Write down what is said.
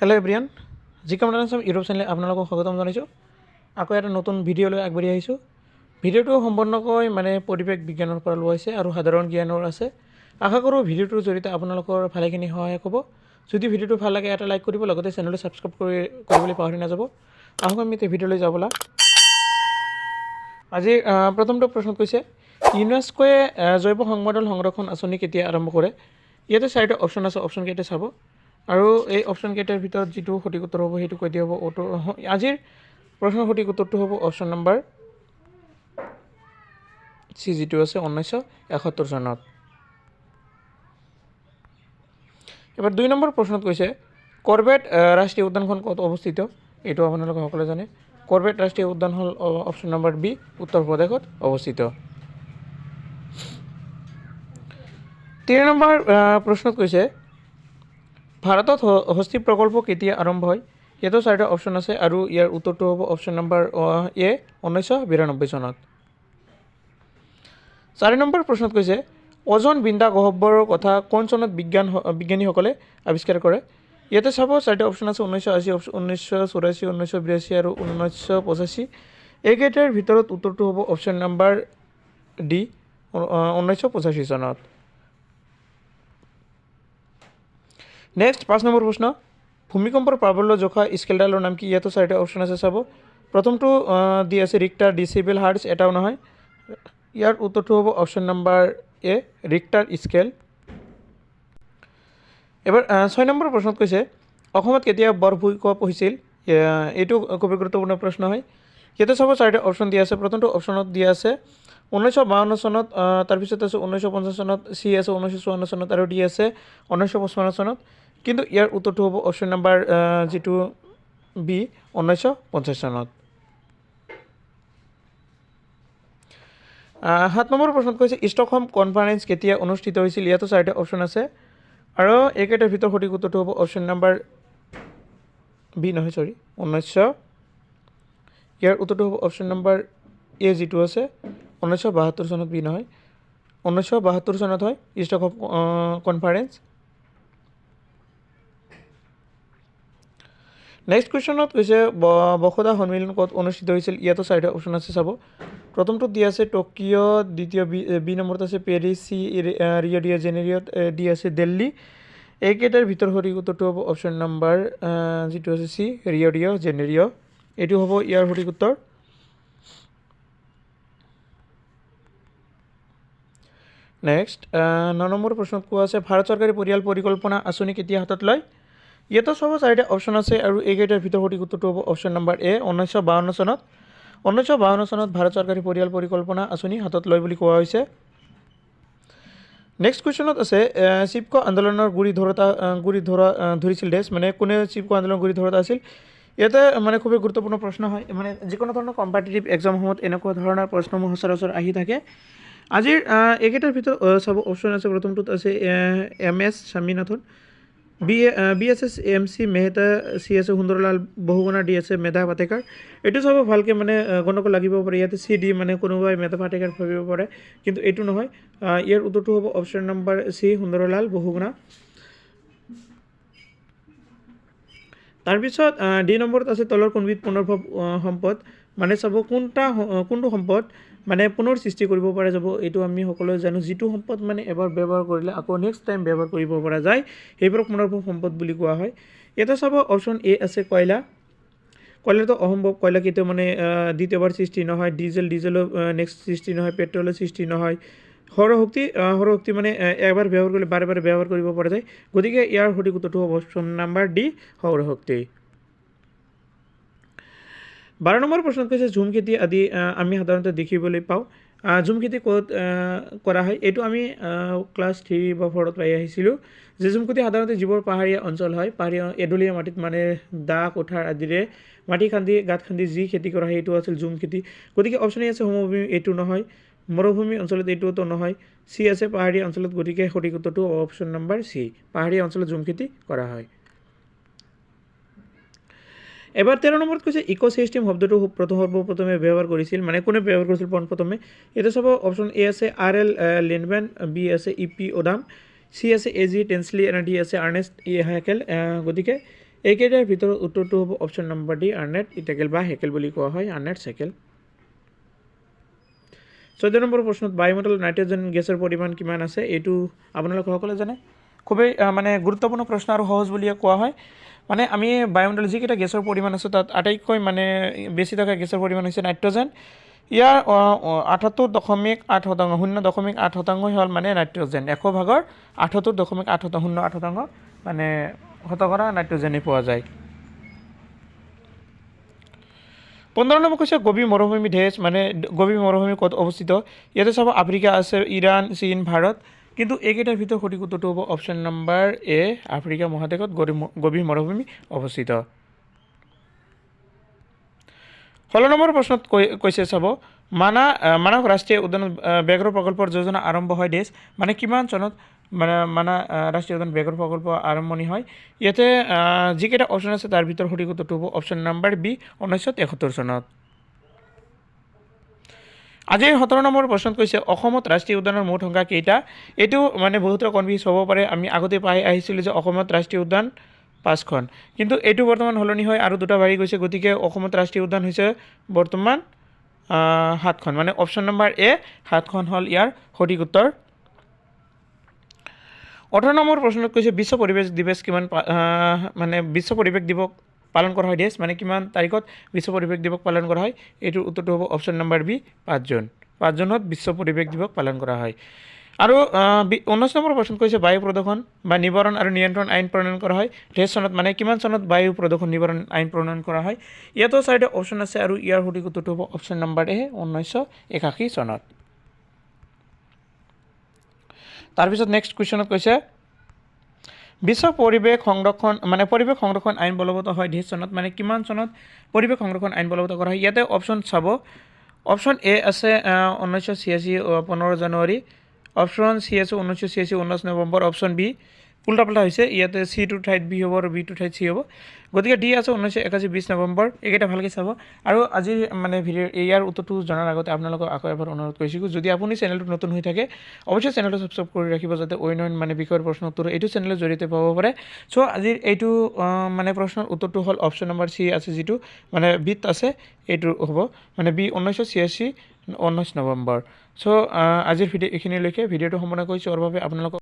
Hello' everyone, G computer Assam YouTube চেনেলে আপোনালোকক স্বাগতম জনাইছোঁ। আকৌ এটা নতুন ভিডিঅ' লৈ আগবাঢ়ি আহিছোঁ। ভিডিঅ'টো সম্পূৰ্ণকৈ মানে পৰিৱেশ বিজ্ঞানৰ পৰা লোৱা হৈছে আৰু সাধাৰণ জ্ঞানৰ আছে। আশা কৰোঁ ভিডিঅ'টোৰ জৰিয়তে আপোনালোকৰ ভালেখিনি সহায়ক হ'ব। যদি ভিডিঅ'টো ভাল লাগে এটা লাইক কৰিব, লগতে চেনেলটো ছাবস্ক্ৰাইব কৰিবলৈ পাহৰি নাযাব। আহক আমি এতিয়া ভিডিঅ'লৈ যাব। আজিৰ প্ৰথমটো প্ৰশ্ন কৈছে, ইউনেস্কোৱে জৈৱ সংমণ্ডল সংৰক্ষণ আঁচনি কেতিয়া আৰম্ভ কৰে? ইয়াতে চাৰিটা অপশ্যন আছে, অপশ্যনকেইটা চাব আৰু এই অপশ্যনকেইটাৰ ভিতৰত যিটো সঠিক উত্তৰ হ'ব সেইটো কৈ দিয়া হ'ব। আজিৰ প্ৰশ্নৰ সঠিক উত্তৰটো হ'ব অপশ্যন নম্বৰ চি, যিটো আছে 1971 চনত। এবাৰ 2 নম্বৰ প্ৰশ্নত কৈছে, কৰবেট ৰাষ্ট্ৰীয় উদ্যানখন ক'ত অৱস্থিত? এইটো আপোনালোকে সকলোৱে জানে। কৰবেট ৰাষ্ট্ৰীয় উদ্যান হ'ল অপশ্যন নম্বৰ বি, উত্তৰ প্ৰদেশত অৱস্থিত। 3 নম্বৰ প্ৰশ্নত কৈছে, ভাৰতত হস্তি প্ৰকল্প কেতিয়া আৰম্ভ হয়? ইয়াতো চাৰিটা অপশ্যন আছে আৰু ইয়াৰ উত্তৰটো হ'ব অপশ্যন নম্বৰ এ, 1992 চনত। 4 নম্বৰ প্ৰশ্নত কৈছে, অজন বিন্দা গহ্বৰৰ কথা কোন চনত বিজ্ঞানীসকলে আৱিষ্কাৰ কৰে? ইয়াতে চাব চাৰিটা অপশ্যন আছে, 1980, 1984, 1982 আৰু 1985। এইকেইটাৰ ভিতৰত উত্তৰটো হ'ব অপশ্যন নম্বৰ ডি, 1985 চনত। নেক্সট 5 নম্বৰ প্ৰশ্ন, ভূমিকম্পৰ প্ৰাবল্য জোখা স্কেলডালৰ নাম কি? ইয়াতো চাৰিটা অপশ্যন আছে, চাব। প্ৰথমটো দি আছে ৰিক্টাৰ, ডিচিবেল, হাৰ্টছ, এটাও নহয়। ইয়াৰ উত্তৰটো হ'ব option number A, Richter scale. এবাৰ 6 নম্বৰ প্ৰশ্নত কৈছে, অসমত কেতিয়া বৰ ভূঁইকঁপ হৈছিল? এইটো খুবেই গুৰুত্বপূৰ্ণ প্ৰশ্ন হয়। ইয়াতে চাব চাৰিটা অপশ্যন দিয়া আছে। প্ৰথমটো অপশ্যনত দিয়া আছে 1952 চনত, তাৰপিছত আছে 1950 চনত, চি আছে 1954 চনত আৰু ডি আছে 1955 চনত। কিন্তু ইয়াৰ উত্তৰটো হ'ব অপশ্যন নম্বৰ যিটো বি, 1950 চনত। 7 নম্বৰ প্ৰশ্নত কৈছে, ষ্টকহোম কনফাৰেন্স কেতিয়া অনুষ্ঠিত হৈছিল? ইয়াতো চাৰিটা অপশ্যন আছে আৰু এইকেইটাৰ ভিতৰত সঠিক উত্তৰটো হ'ব অপশ্যন নম্বৰ বি, নহয় চৰি, ইয়াৰ উত্তৰটো হ'ব অপশ্যন নম্বৰ এ, যিটো আছে 1972 চনত, বি নহয়, 1972 চনত হয় ষ্টকহোম কনফাৰেন্স। নেক্সট কুৱেশ্যনত কৈছে, বসুধা সন্মিলন ক'ত অনুষ্ঠিত হৈছিল? ইয়াতো চাৰিটা অপশ্যন আছে, চাব। প্ৰথমটোত দিয়া আছে টকিঅ', দ্বিতীয় বি নম্বৰত আছে পেৰিছ, চি ৰিঅ' ডি জেনেৰিঅ'ত, ডি আছে দিল্লী। এইকেইটাৰ ভিতৰত সঠিক উত্তৰটো হ'ব অপশ্যন নম্বৰ যিটো আছে চি, ৰিঅ' ডি জেনেৰিঅ', এইটো হ'ব ইয়াৰ সঠিক উত্তৰ। নেক্সট 9 নম্বৰ প্ৰশ্নত কোৱা আছে, ভাৰত চৰকাৰে পৰিয়াল পৰিকল্পনা আঁচনি কেতিয়া হাতত লয়? ইয়াতো চাব চাৰিটা অপশ্যন আছে আৰু এইকেইটাৰ ভিতৰত সঠিক উত্তৰটো হ'ব অপশ্যন নম্বৰ এ, 1952 চনত। 1952 চনত ভাৰত চৰকাৰে পৰিয়াল পৰিকল্পনা আঁচনি হাতত লয় বুলি কোৱা হৈছে। নেক্সট কুৱেশ্যনত আছে, চিপক আন্দোলনৰ গুৰি ধৰিছিল ডেছ, মানে কোনে চিপক আন্দোলনৰ গুৰি ধৰোঁতা আছিল? ইয়াতে মানে খুবেই গুৰুত্বপূৰ্ণ প্ৰশ্ন হয়, মানে যিকোনো ধৰণৰ কম্পিটিটিভ এক্সামসমূহত এনেকুৱা ধৰণৰ প্ৰশ্নসমূহ সচৰাচৰ আহি থাকে। আজিৰ এইকেইটাৰ ভিতৰত চাব অপশ্যন আছে, প্ৰথমটোত আছে M S Swaminathan, B S S M C Mehta, C আছে সুন্দৰলাল বহুগুণা, ডি আছে মেধা পাটেকাৰ। এইটো চাব ভালকৈ মানে গণ্ডগোল লাগিব পাৰে, ইয়াতে চি ডি মানে কোনোবাই মেধা পাটেকাৰ ভাবিব পাৰে, কিন্তু এইটো নহয়। ইয়াৰ উত্তৰটো হ'ব option number C, Sunderlal Bahuguna. তাৰপিছত ডি নম্বৰত আছে তলৰ কোনবিধ পুনৰ্ভৱ সম্পদ, মানে চাব কোনটো সম্পদ মানে পুনৰ সৃষ্টি কৰিব পৰা যাব। এইটো আমি সকলোৱে জানো, যিটো সম্পদ মানে এবাৰ ব্যৱহাৰ কৰিলে আকৌ নেক্সট টাইম ব্যৱহাৰ কৰিব পৰা যায়, সেইবোৰক পুনৰ্ভৱ সম্পদ বুলি কোৱা হয়। ইয়াতে চাব অপশ্যন এ আছে কয়লা, কয়লাটো অসম্ভৱ, কয়লা কেতিয়াও মানে দ্বিতীয়বাৰ সৃষ্টি নহয়। ডিজেলো নেক্সট সৃষ্টি নহয়, পেট্ৰলো সৃষ্টি নহয়। সৌৰশক্তি মানে এবাৰ ব্যৱহাৰ কৰিলে বাৰে বাৰে ব্যৱহাৰ কৰিব পৰা যায়, গতিকে ইয়াৰ সঠিক উত্তৰটো হ'ব অপশ্যন নাম্বাৰ ডি, সৌৰশক্তি। 12 নম্বৰ প্ৰশ্নত কৈছে, ঝুম খেতি আদি আমি সাধাৰণতে দেখিবলৈ পাওঁ। ঝুম খেতি ক'ত কৰা হয়? এইটো আমি ক্লাছ 3 বা 4ত পাই আহিছিলোঁ যে ঝুম খেতি সাধাৰণতে যিবোৰ পাহাৰীয়া অঞ্চল হয়, পাহাৰীয়া এডলীয়া মাটিত মানে দা কোঠাৰ আদিৰে মাটি খান্দি গাঁত খান্দি যি খেতি কৰা হয় সেইটো আছিল ঝুম খেতি। গতিকে অপশ্যন এ আছে সমভূমি, এইটো নহয়। মৰুভূমি অঞ্চলত এইটোতো নহয়। চি আছে পাহাৰীয়া অঞ্চলত, গতিকে সঠিক উত্তৰটো অপশ্যন নম্বৰ চি, পাহাৰীয়া অঞ্চলত ঝুম খেতি কৰা হয়। এবাৰ 13 নম্বৰত কৈছে, ইক'চিষ্টেম শব্দটো সৰ্বপ্ৰথমে ব্যৱহাৰ কৰিছিল, মানে কোনে ব্যৱহাৰ কৰিছিল পোনপ্ৰথমে? ইয়াতে চাব অপশ্যন এ আছে আৰ এল লিণ্ডমেন, বি আছে ই পি ওডাম, চি আছে এ জি টেনছলি আৰু ডি আছে আৰ্নেষ্ট ই হেকেল। গতিকে এইকেইটাৰ ভিতৰত উত্তৰটো হ'ব অপশ্যন নম্বৰ ডি, আৰ্নেট ইটেকেল বা হেকেল বুলি কোৱা হয়, আৰ্নেট হেকেল। 14 নম্বৰ প্ৰশ্নত বায়ুমণ্ডলত নাইট্ৰজেন গেছৰ পৰিমাণ কিমান আছে? এইটো আপোনালোকে সকলোৱে জানে, খুবেই মানে গুৰুত্বপূৰ্ণ প্ৰশ্ন আৰু সহজ বুলিয়ে কোৱা হয়। মানে আমি বায়ুমণ্ডলত যিকেইটা গেছৰ পৰিমাণ আছে তাত আটাইতকৈ মানে বেছি থকা গেছৰ পৰিমাণ হৈছে নাইট্ৰজেন। ইয়াৰ 78.8%, 0.8% হ'ল মানে নাইট্ৰজেন। 100 ভাগৰ 78.8 08% মানে শতকৰা নাইট্ৰজেনেই পোৱা যায়। 15 নম্বৰ কৈছে গভীৰ মৰুভূমি দেশ, মানে গভীৰ মৰুভূমি ক'ত অৱস্থিত? ইয়াতে চাব আফ্ৰিকা আছে, ইৰাণ, চীন, ভাৰত। কিন্তু এইকেইটাৰ ভিতৰত সঠিক উত্তৰটো হ'ব অপশ্যন নম্বৰ এ, আফ্ৰিকা মহাদেশত গভীৰ মৰুভূমি অৱস্থিত। 16 নম্বৰ প্ৰশ্নত কৈছে চাব, মানস ৰাষ্ট্ৰীয় উদ্যানত ব্যাঘ্ৰ প্ৰকল্পৰ যোজনা আৰম্ভ হয় দেশ, মানে কিমান চনত মানে মানা ৰাষ্ট্ৰীয় উদ্যান ব্যাঘ্ৰ প্ৰকল্প আৰম্ভণি হয়? ইয়াতে যিকেইটা অপশ্যন আছে তাৰ ভিতৰত সঠিক উত্তৰটো হ'ব অপশ্যন নম্বৰ বি, 1973 চনত। আজিৰ 17 নম্বৰ প্ৰশ্নত কৈছে অসমত ৰাষ্ট্ৰীয় উদ্যানৰ মুঠ সংখ্যা কেইটা? এইটো মানে বহুতৰ কনফিউজ হ'ব পাৰে। আমি আগতে পাই আহিছিলোঁ যে অসমত ৰাষ্ট্ৰীয় উদ্যান 5খন, কিন্তু এইটো বৰ্তমান সলনি হয় আৰু দুটা বাঢ়ি গৈছে। গতিকে অসমত ৰাষ্ট্ৰীয় উদ্যান হৈছে বৰ্তমান 7খন, মানে অপশ্যন নম্বৰ এ 7খন হ'ল ইয়াৰ সঠিক উত্তৰ। 18 নম্বৰ প্ৰশ্নত কৈছে বিশ্ব পৰিৱেশ দিৱস কিমান মানে বিশ্ব পৰিৱেশ দিৱস পালন কৰা হয় দেশ, মানে কিমান তাৰিখত বিশ্ব পৰিৱেশ দিৱস পালন কৰা হয়? এইটোৰ উত্তৰটো হ'ব অপশ্যন নম্বৰ বি, 5 জুন। 5 জুনত বিশ্ব পৰিৱেশ দিৱস পালন কৰা হয়। আৰু 19 নম্বৰ প্ৰশ্ন কৈছে বায়ু প্ৰদূষণ বা নিবাৰণ আৰু নিয়ন্ত্ৰণ আইন প্ৰণয়ন কৰা হয় দেশ চনত, মানে কিমান চনত বায়ু প্ৰদূষণ নিবাৰণ আইন প্ৰণয়ন কৰা হয়? ইয়াতো চাৰিটা অপশ্যন আছে আৰু ইয়াৰ সঠিক উত্তৰটো হ'ব অপশ্যন নম্বৰ এ, 1981 চনত। তাৰপিছত নেক্সট কুৱেশ্যনত কৈছে বিশ্ব পৰিৱেশ সংৰক্ষণ মানে পৰিৱেশ সংৰক্ষণ আইন বলবৎ হয় দেশ চনত, মানে কিমান চনত পৰিৱেশ সংৰক্ষণ আইন বলবৎ কৰা হয়? ইয়াতে অপশ্যন চাব, অপশ্যন এ আছে 1986 15 জানুৱাৰী, অপশ্যন চি আছে 1986 19 নৱেম্বৰ, অপশ্যন বি উল্টা পাল্টা হৈছে, ইয়াতে চিটোৰ ঠাইত বি হ'ব আৰু বিটোৰ ঠাইত চি হ'ব, গতিকে ডি আছে 1981 20 নৱেম্বৰ। এইকেইটা ভালকৈ চাব। আৰু আজিৰ মানে ভিডিঅ' ইয়াৰ উত্তৰটো জনাৰ আগতে আপোনালোকক আকৌ এবাৰ অনুৰোধ কৰিছোঁ, যদি আপুনি চেনেলটোত নতুন হৈ থাকে অৱশ্যে চেনেলটো ছাবস্ক্ৰাইব কৰি ৰাখিব, যাতে অন্য মানে বিষয়ৰ প্ৰশ্ন উত্তৰ এইটো চেনেলৰ জৰিয়তে পাব পাৰে। আজিৰ এইটো মানে প্ৰশ্নৰ উত্তৰটো হ'ল অপশ্যন নম্বৰ চি আছে, যিটো মানে বিত আছে এইটো হ'ব মানে বি 1986 19 নৱেম্বৰ। আজিৰ ভিডিঅ' এইখিনিলৈকে, ভিডিঅ'টো সম্পূৰ্ণ কৰি চোৱাৰ বাবে আপোনালোকক